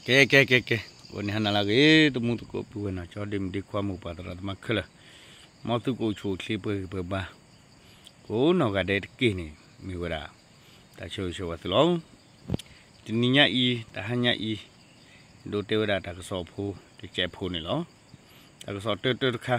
ကဲ ကဲ ကဲ ကဲ, အိၣ်န့ၣ်ဟါနၤလၢအဂ့ၤ သမူသကိးပုၢ်ဝဲၢ်နီၢ်ကၠီ ဒ့မုၣ်ဒ့ခွါ မိၢ်ပၢ်သရၣ်သမါခဲလၢာ်, မ်သုကအိၣ်ဆူၣ်အိၣ်ချ့ပှဲၤဂံၢ်ပှဲၤဘါ ကိးနီၢ်ဂၤဒဲးတက့ၢ်န့ၣ် မ့ၢ်ဝဲဒၣ် တၢ်ဆၢဂ့ၤဆၢဝါသုလီၤ. တနံၤညါအံၤ တဟါညါအံၤ ဒိးတဲဝဲဒၣ်တၢ်ကစီၣ်ဖိတစဲးဖိန့ၣ်လီၤ. တၢ်ကစီၣ်တၢတၢတခါ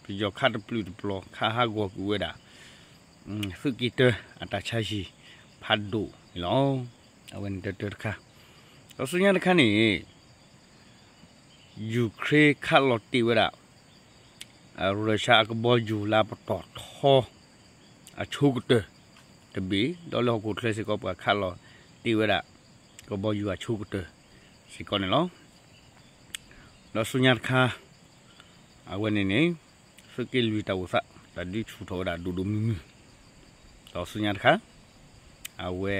ပယီၤခးတပျုာ်တပျီၤ ခးဟးဂီၤကွံာ်ဝဲဒၣ် သုးက့တၢ အတၢ်ဆါဟံၣ်ဖးဒိၣ်န့ၣ်လီၤ. အဝဲန့ၣ်တၢတၢတခါ, ဒီးဆူညါတခါန့ၣ် ယူၤခရ့ခးလီၤတ့ၢ်ဝဲဒၣ် ရၢၡါအကဘီယူၤလၢပတီၢ်ထီ အဆိကတၢၢ်တဘ့ၣ်, ဒီးလၢဟီၣ်ခိၣ်ချၢစ့ၢ်ကီး ပှၤခးလီၤတ့ၢ်ဝဲဒၣ် ကဘီယူၤအဆိကတၢၢ်စ့ၢ်ကီးန့ၣ်လီၤ. ဒီးဆူညါတခါ အဝဲန့ၣ်န့ၣ် သုးက့လွံၢ်တၢ်အိၣ်သး တၢ်ဒုးဆူၣ်ထီၣ်ဝဲဒၣ်ဒိၣ်ဒိၣ်မုၢ်မုၢ်, ဒီးဆူညါတခါ အဝဲ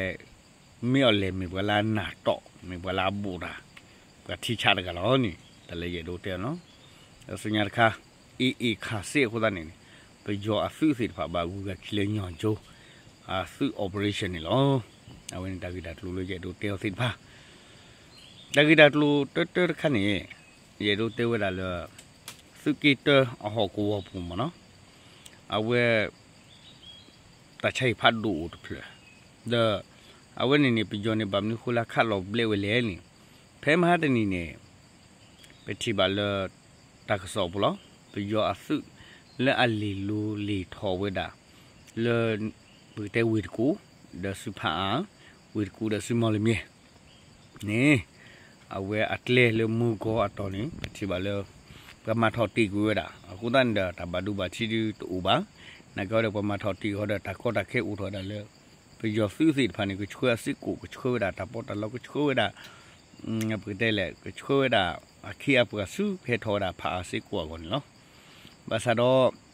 မ့ၢ်အီၤလဲၣ် မ့ၢ်ပှၤလၢအနၢ်တီၣ် မ့ၢ်ပှၤလၢအဘူးတၢ် ပှၤထံဆးတဂၤလီၤန့ၣ် တၢ်လၢယအဲၣ်ဒိးတဲအီၤလီၤ. ဒီးဆူညါတခါ အ့ၣ်အ့ၣ်ခးစ့အဃိသတးန့ၣ် ပယီၤအသုးသ့ၣ်တဖၣ်ဘၣ်ဂုၤဂၤခံလၢညီၣ်ကၠိ အသုး operation န့ၣ်လီၤ. အဝဲန့ၣ်တၢ်ဂ့ၢ်တၢ်ကျိၤလၢယအဲၣ်ဒိးတဲအီၤသ့ၣ်တဖၣ် တၢ်ဂ့ၢ်တၢ်ကျိၤတၢတၢတခါန့ၣ် ယအဲၣ်ဒိးတဲဝဲဒၣ်လၢ သုးက့တၢအဟီၣ်ကဝီၤပူၤမ့ၢ်နီၤ, အဝဲ တၢ်ဆါဟံၣ်ဖးဒိၣ်အိၣ်တဖျၢၣ်, ဒီး အဝဲန့ၣ်န့ၣ် ပယီၤန့ၣ် ဘၣ်မနုၤဃိလၢခးလီၤဘျဲးဝဲလဲၣ်န့ၣ်, ဖဲမဟါတနံၤန့ၣ် ပထံၣ်ဘၣ်လၢ တၢ်ကစီၣ်ပူၤလီၤ. ပယီၤအသုးလၢအလ့ၢ်လိၤလ့ၢ်ထီၣ်ဝဲဒၣ် လၢ ပကတဲဝ့ၢ်တကူၣ် ဒီးဆူဖးအါ, ဝ့ၢ်တကူၣ်ဒီးဆူမီၢ်လမၠဲၣ်န့ၣ် အဝဲအကျဲလၢမူကီၢ်အတီၢ်န့ၣ် ပထံၣ်ဘၣ်လၢ ပှၤမၤထီၣ်တ့ၢ်ကွံာ်ဝဲဒၣ် အဃိသတးန့ၣ်ဒီး တၢ်ဘၣ်ဒိဘၣ်ထံးဒုးတအိၣ်ဘၣ်. နာ်က့ဒီး ပှၤမၤထီၣ်တ့ၢ်ဃီဒီး တၢ်ကီတၢ်ခဲအိၣ်ထီၣ်ဝဲဒၣ်လၢ ပယီၤသုးသ့ၣ်တဖၣ်န့ၣ် ကဆှၢအစုကိၣ် ကဆှၢဝဲဒၣ်တၢ်ပီးတၢ်လီ ကဆှၢဝဲဒၣ် ပကတဲလဲၣ် ကဆှၢဝဲဒၣ် အခ့အပှၤဆူ ကဟဲထီၣ်ဝဲဒၣ်ဖးအါစ့ၢ်ကီးအဂီၢ်န့ၣ်လီၤ. ဘၣ်ဆၣ်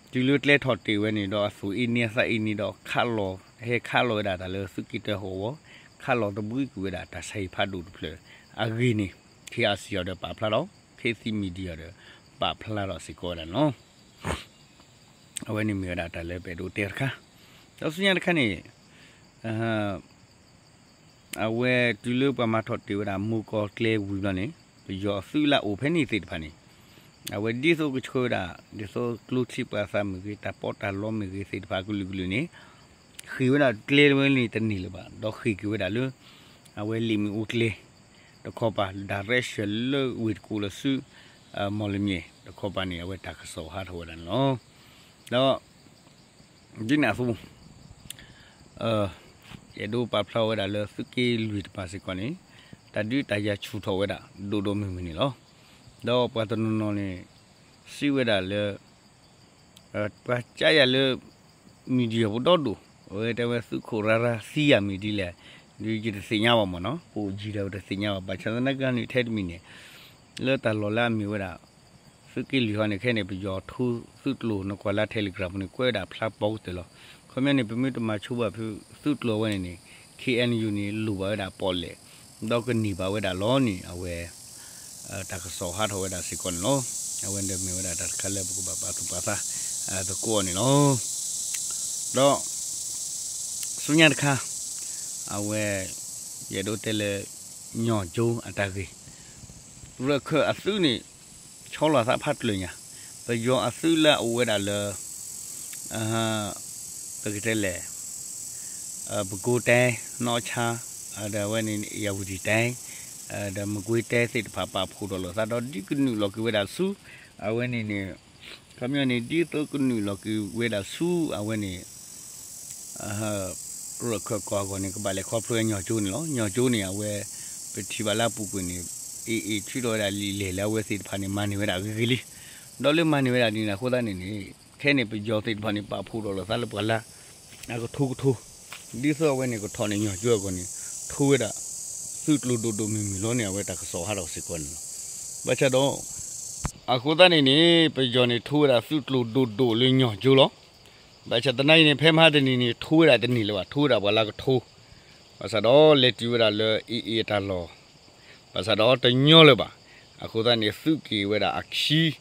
ဒီး တုၤလၢကျဲထီၣ်တ့ၢ်ဝဲန့ၣ်ဒီး အသူၣ်အ့န့ အသးအ့န့ဒီး ခးလီၤ ဟဲခးလီၤဝဲဒၣ်တၢ်လၢသုးက့တၢဟီၣ်ကဝီၤ, ခးလီၤသဘှံးကွံာ်ဝဲဒၣ်တၢ်ဆါဟံၣ်ဖးဒိၣ်တဖျၢၣ်အဂ့ၢ်န့ၣ် ခ့အါစံၣ်အီၤဒီးပာ်ဖျါဒီး ခ့သံမံၤဒံၣ်အီၤဒီး ပာ်ဖျါဒီးစ့ၢ်ကီးဝဲဒၣ်န့ၣ်လီၤ. အဝဲန့ၣ်မ့ၢ်ဝဲဒၣ်တၢ်လၢပအဲၣ်ဒိးတဲတခါ, ဒီးဆူညါတခါန့ၣ် အဝဲတုၤလၢပှၤမၤထီၣ်တ့ၢ်ဝဲဒၣ်မူကီၢ်ကျဲဝံၤဘျီန့ၣ် ပယီၤအသုးလၢအအိၣ်ဖဲန့ၣ်သ့ၣ်တဖၣ်န့ၣ် အဝဲဒ်သိးကဆှၢဝဲဒၣ် ဒ်သိးကျိချံပှၤသးမ့ၢ်ဂ့ၤ တၢ်ပီးတၢ်လီမ့ၢ်ဂ့ၤသ့ၣ်တဖၣ်အကလုာ်ကလုာ်န့ၣ် ဃ့ၢ်ဝဲဒၣ်ကျဲဝဲန့ၣ်တန့ၢ်လၢၤဘၣ် ဒီးဃ့ၢ်က့ၤဝဲဒၣ်လၢ အဝဲလံာ်မ့ၣ်အူကျဲ တခီပၤ direction လၢဝ့ၢ်တကူၣ်လၢဆူ မီၢ်လမၠဲၣ်တခီပၤန့ၣ် အဝဲတၢ်ကစီၣ်ဟးထီၣ်ဝဲဒၣ်န့ၣ်လီၤ. ဒီး ဒ်န့ၣ်အသိး အဲၣ်ဒိးပာ်ဖျါဝဲဒၣ်လၢသုးက့လွံၢ်တပၤစ့ၢ်ကီးန့ၣ် တၢ်ဒုးတၢ်ယၤဆူၣ်ထီၣ်ဝဲဒၣ် ဒိၣ်ဒိၣ်မုၢ်မုၢ်န့ၣ်လီၤ. ဒီးပှၤတနီၤနီၤန့ၣ် စံးဝဲဒၣ်လၢ ပှၤကးယၤလၢ မံၤဒံၣ်အပူၤဒီဒိၣ် အဝဲတဲဝဲသုးခိၣ်ရၤရၤသံယၤမံၤဒ်လဲၣ် ဒ်ယတသ့ၣ်ညါဘၣ်မ့ၢ်နီၤ ပအိၣ်ယံၤဒီးပတသ့ၣ်ညါဘၣ် ဘၣ်ဆၣ်သနာ်က့န့ၣ်ထဲတမံၤန့ၣ် လၢတၢ်လီၢ်လၢအမ့ၢ်ဝဲဒၣ် သုးက့လွံၢ်ဟီန့ၣ် ခဲအံၤန့ၣ် ပယီၤထူသုးကျိၤ နကွၢ်လၢ Telegram ပူၤန့ၣ် ကွဲးဝဲဒၣ်ဖျါပီကတၢၢ်လီၤ. ခီပညီန့ၣ် ပမ့ၢ်တမၤဆိဘၣ်ဖုသုးကျိၤအဝဲန့ၣ်န့ၣ် ခ့အဲၣ်ယူၣ်န့ၣ် လိၣ်ဘၣ်ဝဲဒၣ်ပီၣ်လဲၣ် ဒီးကန့ၢ်ဘၣ်ဝဲဒၣ်လီၤန့ၣ် အဝဲ တၢ်ကစီၣ်ဟးထီၣ်ဝဲဒၣ်စ့ၢ်ကီးန့ၣ်လီၤ. အဝဲန့ၣ်မ့ၢ်ဝဲဒၣ်တၢ်တခါလၢပကဘၣ်ပာ်သူၣ်ပာ်သးသကိးအီၤန့ၣ်လီၤ. ဒီး ဆူညါတခါ အဝဲ ယအဲၣ်ဒိးတဲလၢ ညီၣ်ကၠိအတၢ်ဂ့ၢ် ရၢၢ်ခၢၣ်အသုးန့ၣ် ဆီလီၤသးဖးတဖျၢၣ်ညါ ပယီၤအသုးလၢအအိၣ်ဝဲဒၣ်လၢ ပကတဲလဲၣ် ပဲခူးတိုင်း နီၢ်ဆါ ဒီးအဝဲန့ၣ် ဧရာဝတီတိုင်း ဒီးမကွေးတိုင်းသ့ၣ်တဖၣ် ပာ်ဖှိၣ်ထီၣ်လိာ်သးဒီး ဒ်ကနုာ်လီၤက့ၤဝဲဒၣ်ဆူ အဝဲန့ၣ်န့ၣ် ခီပညီန့ၣ် ဒ်သိးကနုာ်လီၤက့ၤဝဲဒၣ်ဆူ အဝဲန့ၣ် ရၢၢ်ခၢၣ်ကီၢ်အဂီၢ်န့ၣ် ကဘၣ်လဲၤခီဖျိဝဲညီၣ်ကၠိန့ၣ်လီၤ. ညီၣ်ကၠိန့ၣ် အဝဲ ပထံၣ်ဘၣ်လၢအပူၤကွံာ်န့ၣ် အ့ၣ်အ့ၣ်ထုးထီၣ်ဝဲဒၣ်လံာ်လဲၢ်လၢအဝဲသ့ၣ်တဖၣ်န့ၣ် မၤန့ၢ်ဝဲဒၣ်ဂ့ၤဂ့ၤလံ. ဒီးလၢမၤန့ၢ်ဝဲဒၣ်ဒ်န့ၣ်အဃိသတးန့ၣ်န့ၣ် ခဲအံၤန့ၣ် ပယီၤသ့ၣ်တဖၣ်န့ၣ် ပာ်ဖှိၣ်ထီၣ်လိာ်သးလၢပှၤလၢ အကထိကထိ ဒ်သိးအဝဲန့ၣ် ကထီၣ်န့ၢ်ညီၣ်ကၠိအဂီၢ်န့ၣ် ထိဝဲဒၣ် သုးကျိၤဒိၣ်ဒိၣ်မုၢ်မုၢ်လီၤန့ၣ် အဝဲတၢ်ကစီၣ်ဟးထီၣ်စ့ၢ်ကီးန့ၣ်လီၤ. ဘၣ်ဆၣ်ဒီး အဃိသတးန့ၣ်န့ၣ် ပယီၤန့ၣ် ထိဝဲဒၣ်သုးကျိၤဒိၣ်ဒိၣ်လၢညီၣ်ကၠိလီၤ. ဘၣ်ဆၣ်သနာ်က့န့ၣ် ဖဲမဟါတနံၤန့ၣ် ထိဝဲဒၣ်တန့ၢ်လၢၤဘၣ် ထိဝဲဒၣ်ပှၤလၢကထိ ဘၣ်ဆၣ်ဒီးလဲၤတုၤဝဲဒၣ်လၢ အ့ၣ်အ့ၣ်အတၢ်လီၢ် ဘၣ်ဆၣ်ဒီးတညီလၢၤဘၣ်. အဃိသတးန့ၣ် သုးက့ၤဝဲဒၣ်အခံ န့ၣ်လီ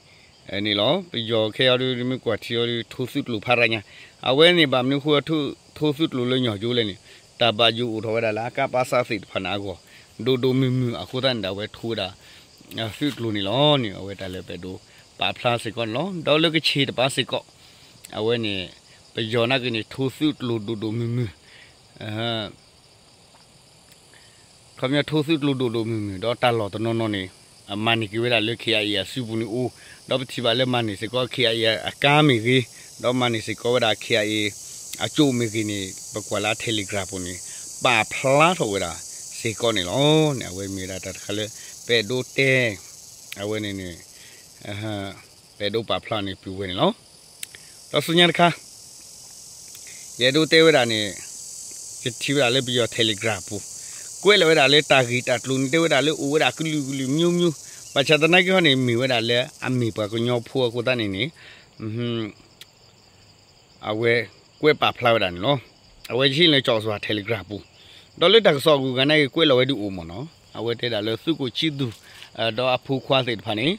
ၤ. ပယီၤခဲအံၤဒုး မ့ၢ်ကွၢ်ထံအံၤဒုး ထိသုးကျိၤဖးရါညါ အဝဲန့ၣ် ဘၣ်မနုၤဃိ ထိသုးကျိၤလၢညီၣ်ကၠိလဲၣ်န့ၣ် တၢ်ဘၣ်ယိၣ်အိၣ်ထီၣ်ဝဲဒၣ်လၢ အကပစ သ့ၣ်တဖၣ်န့ၣ်အဂီၢ် ဒိၣ်ဒိၣ်မုၢ်မုၢ်အဃိသတးန့ၣ်ဒီး အဝဲထိဝဲဒၣ် သုးကျိၤန့ၣ်လီၤန့ၣ် အဝဲတၢ်လၢပအဲၣ်ဒိးပာ်ဖျါစ့ၢ်ကီးန့ၣ်လီၤ. ဒီးလၢကခ့ၣ်တပၤစ့ၢ်ကီး အဝဲန့ၣ် ပယီၤနာ်က့န့ၣ် ထိသုးကျိၤဒိၣ်ဒိၣ်မုၢ်မုၢ် ခီပညီထိသုးကျိၤဒိၣ်ဒိၣ်မုၢ်မုၢ် ဒီးတၢ်လီၢ်တနီၤနီၤန့ၣ် မၤန့ၢ်က့ၤဝဲဒၣ်လၢ ခ့ၣ်အါအ့ၣ် အစုပူၤန့ၣ်အိၣ်, ဒီးပထံၣ်ဘၣ်လၢမၤန့ၢ်စ့ၢ်ကီး ခ့ၣ်အါအ့ၣ် အကါမ့ၢ်ဂ့ၤ, ဒီးမၤန့ၢ်စ့ၢ်ကီးဝဲဒၣ် ခ့ၣ်အါအ့ၣ် အကၠိမ့ၢ်ဂ့ၤန့ၣ် ပကွၢ်လၢ Telegram ပူၤန့ၣ် ပာ်ဖျါထီၣ်ဝဲဒၣ်စ့ၢ်ကီးန့ၣ်လီၤန့ၣ် အဝဲမ့ၢ်ဝဲဒၣ်တၢ်တခါလၢ ပအဲၣ်ဒိးတဲ အဝဲန့ၣ်န့ၣ် ပအဲၣ်ဒိးပာ်ဖျါန့ၢ်ပုၢ်ဝဲၢ်န့ၣ်လီၤ. ဒီးဆူညါတခါ ယအဲၣ်ဒိးတဲဝဲဒၣ်န့ၣ် ယထံၣ်ဝဲဒၣ်လၢပယီၤ Telegram ပူၤ ကွဲးလီၤဝဲဒၣ်လၢတၢ်ဂ့ၢ်တၢ်ကျိၤန့ၣ် တဲဝဲဒၣ်လၢအိၣ်ဝဲဒၣ်ကလုာ်ကလုာ်မျိုးမျိုး, ဘၣ်ဆၣ်သနာ်က့ဟီန့ၣ် မ့ၢ်ဝဲဒၣ်လၢအမ့ၢ်ပှၤကညီဖိအဃိသတးန့ၣ်န့ၣ် အဝဲကွဲးပာ်ဖျါဝဲဒၣ်န့ၣ်လီၤ. အဝဲယဟ့ၣ်လၢ ကၠီၣ်စွၤ Telegram ပူၤ, ဒီးလၢတၢ်ကစီၣ်အဂုၤအဂၤနာ်က့ ကွဲးလီၤဝဲဒၣ်အိၣ်မ့ၢ်နီၤ, အဝဲတဲဒၣ်လၢသုးခိၣ်ဆံသူၣ် ဒီးအဖိခွါသ့ၣ်တဖၣ်န့ၣ်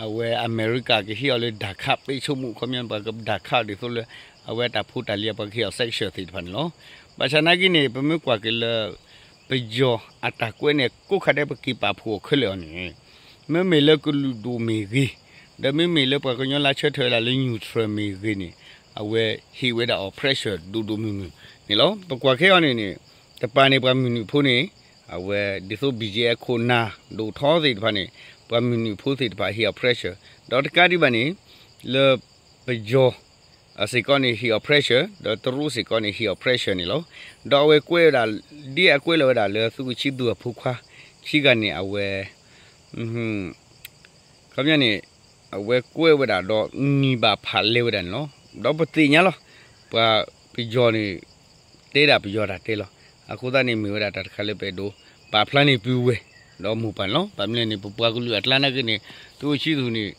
အဝဲအမဲရကၤကဟ့ၣ်အီၤလၢ ဒါခ ပိတ်ဆို့မှု ခီပညီန့ၣ် ပှၤက ဒါခ ဒ်သိးလၢ အဝဲတၢ်ဖိတၢ်လံၤအပှၤကဟ့ၣ်အီၤ sanction သ့ၣ်တဖၣ်န့ၣ်လီၤ. ဘၣ်ဆၣ်သနာ်က့န့ၣ် ပမ့ၢ်ကွၢ်က့ၤလၢ ပယီၤအတၢ်ကွဲးန့ၣ် ကိးခါဒဲးပက့ၤပာ်ဖှိၣ်အီၤခဲလၢာ်အီၤန့ၣ် မ့မ့ၢ်လၢကလုာ်ဒူၣ်မ့ၢ်ဂ့ၤ, ဒီးမ့မ့ၢ်လၢပှၤကညီလၢဆၢထၢၣ်ဝဲဒၣ်လၢ neutral မ့ၢ်ဂ့ၤန့ၣ် အဝဲဟ့ၣ်ဝဲဒၣ်အီၤ pressure ဒိၣ်ဒိၣ်မုၢ်မုၢ်န့ၣ်လီၤ. ပကွၢ်ခဲအံၤန့ၣ်န့ၣ် တပၤန့ၣ်ပှၤမုၢ်နုာ်ဖိန့ၣ် အဝဲဒ်သိး BGF ခိၣ်နၢ်ဒိၣ်ထီသ့ၣ်တဖၣ်န့ၣ် ပှၤမုၢ်နုာ်ဖိသ့ၣ်တဖၣ်ဟ့ၣ်အီၤ pressure, ဒီးတကးဒံးဘၣ်န့ၣ် လၢပယီၤ အစ့ၢ်ကီးန့ၣ် ဟ့ၣ်အီၤ pressure, ဒီးတရူးစ့ၢ်ကီးန့ၣ် ဟ့ၣ်အီၤ pressure န့ၣ်လီၤ. ဒီးအဝဲကွဲးဝဲဒၣ် ဒ်အကွဲးလီၤဝဲဒၣ်လၢသုးခိၣ်ဆံသူၣ်အဖိခွါခံဂၤန့ၣ် အဝဲ ခီပညီန့ၣ် အဝဲကွဲးဝဲဒၣ်ဒီးနံၤဘၣ်ဖးလဲဝဲဒၣ်န့ၣ်လီၤ. ဒီးပသ့ၣ်ညါလီၤ ပှၤပယီၤန့ၣ် တဲဒၣ်ပယီၤတၢ်တဲလီၤ. အဃိသတးန့ၣ် မ့ၢ်ဝဲဒၣ်တၢ်တခါလၢပအဲၣ်ဒိး ပာ်ဖျါန့ၢ်ပုၢ်ဝဲၢ် ဒီးမိၢ်ပၢ်န့ၣ်လီၤ. ဘၣ်မနုၤလဲၣ်န့ၣ် ပပှၤကလုာ်အကျါနာ်က့န့ၣ် သုးခိၣ်ဆံသူၣ်န့ၣ်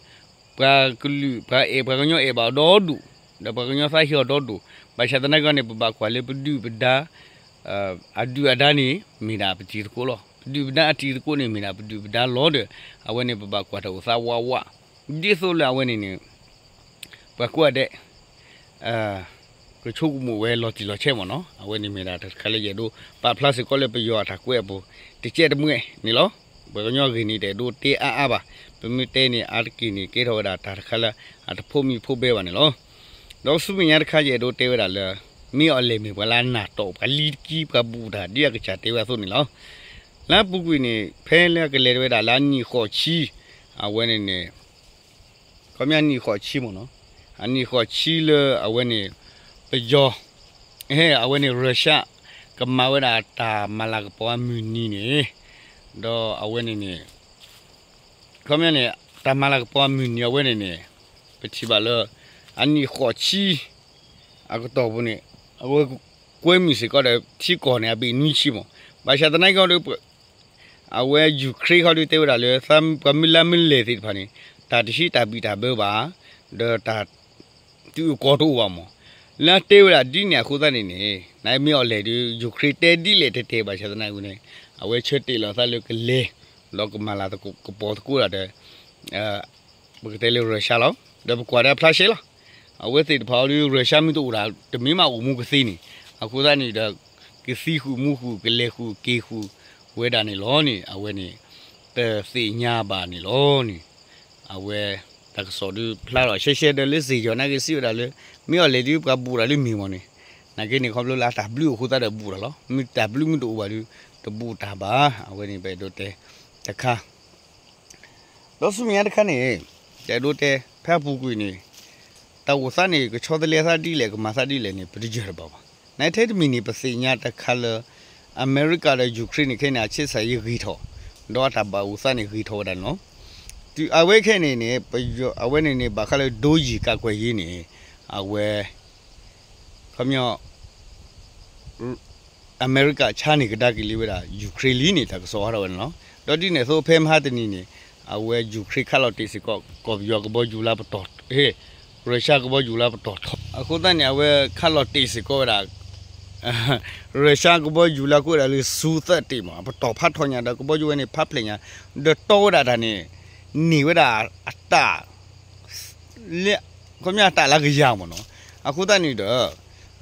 ပှၤကလုာ် ပှၤအဲၣ်ပှၤကညီအဲၣ်ဘၣ်အီၤဒီဒူၣ်, ဒီးပှၤကညီသးဟ့ၣ်အီၤဒီဒူၣ်, ဘၣ်ဆၣ်သနာ်က့န့ၣ် ပဘၣ်ကွၢ်လၢပဒုၣ်ပဒါ အဒုၣ်အဒါန့ၣ် မ့ၢ်ဒၣ်ပတံၤသကိးလီၤ. ပဒုၣ်ပဒါအတံၤသကိးန့ၣ် မ့ၢ်ဒၣ်ပဒုၣ်ပဒါလီၤဒီး အဝဲန့ၣ်ပဘၣ်ကွၢ်တၢ်အိၣ်သးဝးဝး, ဒ်သိးလၢအဝဲန့ၣ်န့ၣ် ပှၤကိးဂၤဒဲး ကဆိကမိၣ်ဝဲလီၤတံၢ်လီၤဆဲးမ့ၢ်နီၤ. အဝဲန့ၣ်မ့ၢ်ဒၣ်တၢ်တခါလၢယအဲၣ်ဒိးပာ်ဖျါစ့ၢ်ကီးလၢပယီၤအတၢ်ကွဲးအပူၤ တကဲးတမှဲၤန့ၣ်လီၤ. ပှၤကညီအဂ့ၢ်န့ၣ် တအဲၣ်ဒိးတဲအါအါဘၣ်. ပမ့ၢ်တဲန့ၣ် အါတက့ၢ်န့ၣ် ကဲထီၣ်ဝဲဒၣ်တၢ်တခါလၢ အတဖိးမံၤဖိးဘဲဘၣ်န့ၣ်လီၤ. ဒီးဆူမဲာ်ညါတခါ ယအဲၣ်ဒိးတဲဝဲဒၣ်လၢ မ့ၢ်အီၤလဲၣ်မ့ၢ်ပှၤလၢအနၢ်တီၣ် ပှၤလံတကံ ပှၤဘူၣ်တၢ် ဒ်အကစၢ်တဲဝဲအသိးန့ၣ်လီၤ. လၢအပူၤကွံာ်န့ၣ် ဖဲလၢအကလဲၤဝဲဒၣ်လၢအနံၣ်ဃိးဆံ အဝဲန့ၣ်န့ၣ် ခီပညီနံၣ်ဃိးဆံမ့ၢ်နီၤ, အနံၣ်ဃိးဆံလၢအဝဲန့ၣ် ပယီၤ ဟဲ အဝဲန့ၣ် Russia ကမၤဝဲဒၣ်တၢ်မၤလၤကပီၤအမုၢ်နံၤန့ၣ်, ဒီးအဝဲန့ၣ်န့ၣ် ခီပညီန့ၣ် တၢ်မၤလၤကပီၤအမုၢ်နံၤအဝဲန့ၣ်န့ၣ် ပထံၣ်ဘၣ်လၢ အနံၣ်ဃိးဆံ အကတီၢ်ပူၤန့ၣ် အဝဲကွဲမုာ်စ့ၢ်ကီးဒီး ထံကီၢ်န့ၣ် အဘ့ၣ်နွံဆံမ့ၢ်, ဘၣ်ဆၣ်သနာ်က့ဒီး အဝဲ Ukraine ခီဒုးတဲဝဲဒၣ်လၢ ပှၤမုၢ်လါမုၢ်လဲၢ်သ့ၣ်တဖၣ်န့ၣ် တၢ်တဟံးတၢ်ဘံၣ်တၢ်ဘၢဘၣ်, ဒီးတၢ် တုၤအကီၢ်တအိၣ်ဘၣ်မ့ၢ်, လၢအတဲဝဲဒၣ်ဒ်န့ၣ်အဃိသတးန့ၣ်န့ၣ် နမ့ၢ်အီၤလဲၣ်ဒုး Ukraine တဲဒ်လဲၣ်တဲတဲဘၣ်ဆၣ်သနာ်က့န့ၣ် အဝဲဆၢတဲာ်လီၤသးလၢကလဲၤ ဒီးကမၤလၤကပီၤသကိးတၢ်ဒီး ပကတဲလၢ Russia လီၤ, ဒီးပကွၢ်ဒီးအဖျါရှဲလီၤ. အဝဲသ့ၣ်တဖၣ်အီၤဒုး Russia မ့ၢ်တအိၣ်ဒၣ် တမ့ၢ်မးအိၣ်မူကသ့န့ၣ်, အဃိသတးန့ၣ်ဒီး ကသံဃုာ်မူဃုာ် ကလဲၤဃုာ်က့ၤဃုာ်ဝဲဒၣ်န့ၣ်လီၤန့ၣ် အဝဲန့ၣ် တသ့ၣ်ညါဘၣ်န့ၣ်လီၤန့ၣ် အဝဲ တၢ်ကစီၣ်ဒုးဖျါထီၣ်ရှဲရှဲဒီးလၢစ့ၢ်ကီးနာ်က့စံးဝဲဒၣ်လၢ မ့ၢ်အီၤလဲၣ်ဒုးပှၤဘူၣ်တၢ်လၢမ့ၢ်မ့ၢ်န့ၣ်, နာ်က့န့ၣ်ခီဖျိလၢအတၢ်ဘျုးအဃိသတးဒီးဘူၣ်တၢ်လီၤ. မ့ၢ်တၢ်ဘျုးမ့ၢ်တအိၣ်ဘၣ်ဒုး တဘူၣ်တၢ်ဘၣ်. အဝဲန့ၣ်ပအဲၣ်ဒိးတဲတခါ ဒီးဆူမဲာ်ညါတခါန့ၣ် ယအဲၣ်ဒိးတဲ ဖဲအပူၤကွံာ်န့ၣ် တၢ်အိၣ်သးန့ၣ် ကဆီတလဲသးဒ်လဲၣ် ကမၤသးဒ်လဲၣ်န့ၣ် ပတယၢၢ်တဘၣ်ဘၣ်. နထဲတမံၤန့ၣ် ပသ့ၣ်ညါတခါလၢ အမဲရကၤဒီး Ukraine န့ၣ် ခဲအံၤန့ၣ် အချစ်စာရေး ဂ့ၤထီၣ်, ဒီးအတၢ်ဘၣ်အိၣ်သးန့ၣ် ဂ့ၤထီၣ်ဝဲဒၣ်န့ၣ်လီၤ. တုၤအဝဲခဲအံၤန့ၣ်န့ၣ် ပယီၤ အဝဲန့ၣ်န့ၣ် ဘၣ်ဃးလၢ ဒုံးကျည်ကာကွယ်ရေး န့ၣ် အဝဲ ခီပညီ အမဲရကၤဆါန့ၢ်ကဒါက့ၤလံဝဲဒၣ် Ukraine လံန့ၣ် တၢ်ကစီၣ်ဟးထီၣ်ဝဲန့ၣ်လီၤ. ဒီးဒ်န့ၣ်အသိး ဖဲမဟါတနံၤန့ၣ် အဝဲ Ukraine ခးလီၤတ့ၢ်စ့ၢ်ကီး ကီၢ်ပယီၤကဘီယူၤလၢပတီၢ် ဟ့ၣ် Russia ကဘီယူၤလၢပတီၢ်ထီၣ် အဃိသတးန့ၣ် အဝဲခးလီၤတ့ၢ်စ့ၢ်ကီးဝဲဒၣ် Russia ကဘီယူၤလၢကိးဝဲဒၣ်လၢ Su သၢတ့ၢ်မ့ၢ် ပတီၢ်ဖးထီညါဒီး ကဘီယူၤဝဲန့ၣ် ဖးဖျဲၣ်ညါ ဒီးတီဝဲဒၣ်တၢ်န့ၣ် န့ၢ်ဝဲဒၣ်အတၢ် လၢ ခီပညီတၢ်လၢကယၤမ့ၢ်နီၤ. အဃိသတးန့ၣ်ဒီး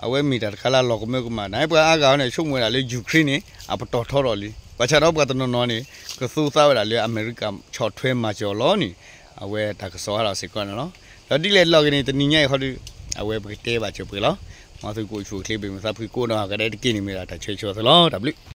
အဝဲမ့ၢ်တၢ်တခါလၢအလီၤကမၢကမၣ် နပှၤအါဂၤန့ၣ် ဆိကမိၣ်ဝဲဒၣ်လၢ Ukraine န့ၣ် အပတီၢ်ထီထီၣ်လံ. ဘၣ်ဆၣ်ဒီးပှၤတနီၤနီၤန့ၣ် ကသူသးဝဲဒၣ်လၢအမဲရကၤဆီၣ်ထွဲမၤစၢၤအီၤလီၤန့ၣ် အဝဲတၢ်ကစီၣ်ဟးထီၣ်စ့ၢ်ကီးန့ၣ်လီၤ. ဒီးဒ်လဲၣ်လီၤဂ့ၤန့ၣ် တနံၤညါအံၤခီဒီး အဝဲပကတဲဘၣ်စၢၤပှဲၤလီၤ. မ်သုကအိၣ်ဆူၣ်အိၣ်ချ့ ဘၣ်မုာ်သးဖှံကိးနီၢ်ဂၤဒဲးတက့ၢ်န့ၣ် မ့ၢ်ဒၣ်တၢ်ဆၢဂ့ၤဆၢဝါသုလီၤ. တၢ်ဘျုး